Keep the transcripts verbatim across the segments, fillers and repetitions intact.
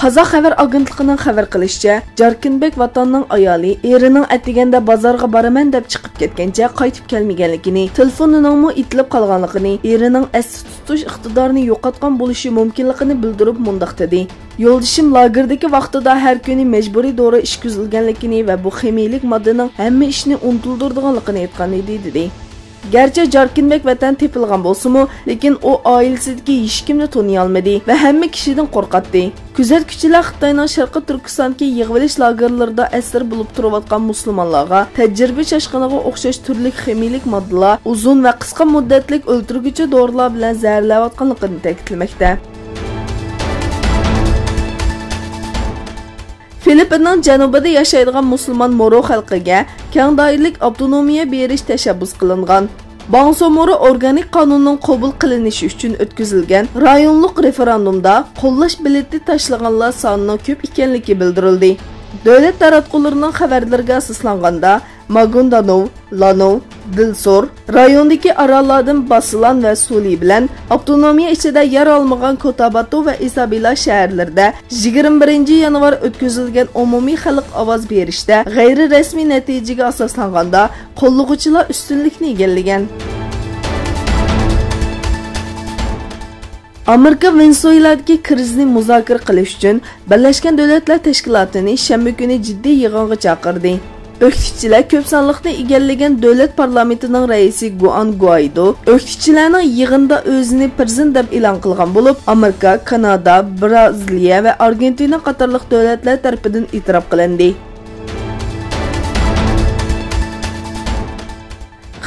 قازاق خەۋەر ئاگېنتلىقىنىڭ خەۋەر قىلىشىچە، جاركىنبېك ۋاتاننىڭ ئايالى ئېرىنىڭ ئەتىگەندە بازارغا بارىمەن دەپ چىقىپ كەتكەنچە قايتىپ كەلمىگەنلىكىنى، تېلېفونىنىڭمۇ ئېتىلىپ قالغانلىقىنى، ئېرىنىڭ ئەستە تۇتۇش ئىقتىدارىنى يوقاتقان بولۇشى مۇمكىنلىقىنى بىلدۈرۈپ مۇنداق دېدى: «يولدىشىم لاگېردىكى ۋاقتىدا ھەر كۈنى مەجبۇرىي دورا ئىچكۈزۈلگەنلىكىنى ۋە بۇ خىمىيىلىك ماددىنىڭ ھەممە ئىشنى ئۇنتۇلدۇرىدىغانلىقىنى ئېيتقان ئىدى» دېدى. گەرچە جاركىنبېك ۋەتەن تېپىلغان بولسىمۇ، لېكىن ئۇ ئائىلىسىدىكى ھېچكىمنى تونۇيالمىدى ۋە ھەممە كىشىدىن قورقاتتى. كۆزەتكۈچىلەر خىتاينىڭ شەرقىي تۈركىستاندىكى يىغىۋېلىش لاگېرلىرىدا ئەسىر بولۇپ تۇرۇۋاتقان مۇسۇلمانلارغا تەجرىبە چاشقىنىغا ئوخشاش تۈرلۈك خىمىيىلىك ماددىلار، ئۇزۇن ۋە قىسقا مۇددەتلىك ئۆلتۈرگۈچى دورىلار بىلەن زەھەرلەۋاتقانلىقىنى تەكىتلىمەكتە. فىلىپپىننىڭ جەنۇبىدا ياشايدىغان مۇسۇلمان مورو خەلقىگە كەڭ دائىرىلىك ئاپتونومىيە بېرىش تەشەببۇس قىلىنغان. باڭسومورا ئورگانىك قانۇننىڭ قوبۇل قىلىنىشى ئۈچۈن ئۆتكۈزۈلگەن رايونلۇق رېفېراندۇمدا قوللاش بېلىتى تاشلىغانلار سانىنىڭ كۆپ ئىكەنلىكى بىلدۈرۈلدى. دۆلەت تاراتقۇلىرىنىڭ خەۋەرلىرىگە ئاساسلانغاندا، ماگۇندانوۋ، لانوۋ، دىلسور، رايوندىكى ئاراللاردىن باسىلان ۋە سۇلى بىلەن ئاپتونومىيە ئىچىدە يەر ئالمىغان كوتاباتو ۋە ئىسابېلا شەھەرلىرىدە يىگىرمە بىرىنچى يانۋار ئۆتكۈزۈلگەن ئومۇمىي خەلق ئاۋاز بېرىشتە غەيرىي رەسمىي نەتىجىگە ئاساسلانغاندا، قوللىغۇچىلار ئۈستۈنلۈكنى ئىگىلىگەن. ئامېرىكا ۋېنېسۇېلادىكى كىرىزىسنى مۇزاكىرە قىلىش ئۈچۈن بىرلەشكەن دۆلەتلەر تەشكىلاتىنى شەنبە كۈنى جىددىي يىغىنغا چاقىردى. ئۆكتىچىلەر كۆپ سانلىقنى ئىگىلىگەن دۆلەت پارلامېنتىنىڭ رەئىسى گۇئان گۇئايدو ئۆكتىچىلەرنىڭ يىغىندا ئۆزىنى پىرېزىدېنت دەپ ئېلان قىلغان بولۇپ، ئامېرىكا، كانادا، بىرازىلىيە ۋە ئارگېنتىنا قاتارلىق دۆلەتلەر تەرىپىدىن ئېتىراپ قىلىندى.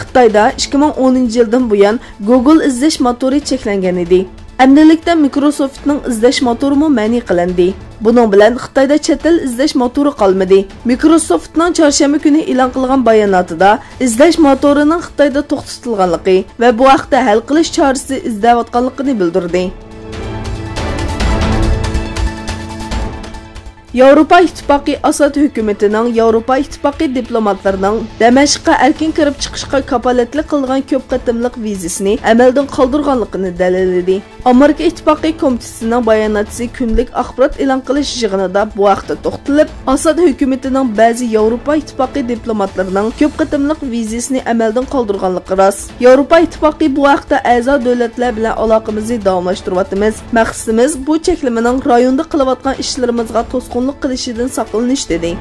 خىتايدا ئىككى مىڭ ئونىنچى يىلدىن بۇيان گوگول ئىزدەش موتورى چەكلەنگەن ئىدى. ئەمدىلىكتە مىكروسوفتنىڭ ئىزدەش موتورىمۇ مەنئى قىلىندى. بۇنىڭ بىلەن خىتايدا چەت ئەل ئىزدەش موتورى قالمىدى. مىكروسوفتنىڭ چارشەنبە كۈنى ئېلان قىلغان باياناتىدا ئىزدەش موتورىنىڭ خىتايدا توختىتىلغانلىقى ۋە بۇ ھەقتە ھەل قىلىش چارىسى ئىزدەۋاتقانلىقىنى بىلدۈردى. ياۋروپا ئىتتىپاقى ئاساد ھۆكۈمىتىنىڭ ياۋروپا ئىتتىپاقى دىپلوماتلىرىنىڭ دەمەشققە ئەركىن كىرىپ چىقىشقا كاپالەتلىك قىلىدىغان كۆپ قېتىملىق ۋىزىسىنى ئەمەلدىن قالدۇرغانلىقىنى دەلىللىدى. ئامېرىكا ئىتتىپاقى كومىتېتىنىڭ باياناتچىسى كۈندىلىك ئاخبارات ئېلان قىلىش يىغىنىدا بۇ ھەقتە توختىلىپ، ئاساد ھۆكۈمىتىنىڭ بەزى ياۋروپا ئىتتىپاقى دىپلوماتلىرىنىڭ كۆپ قېتىملىق ۋىزىسىنى ئەمەلدىن قالدۇرغانلىقى راست. ياۋروپا ئىتتىپاقى بۇ ھەقتە ئەزا دۆلەتلەر بىلەن ئالاقىمىزنى داۋاملاشتۇرۇۋاتىمىز. مەقسىتىمىز بۇ چەكلىمىنىڭ رايوندا قىلىۋاتقان ئىشلىرىمىزغا توسقۇنلۇق قىلىشىدىن ساقلىنىش، دېدى.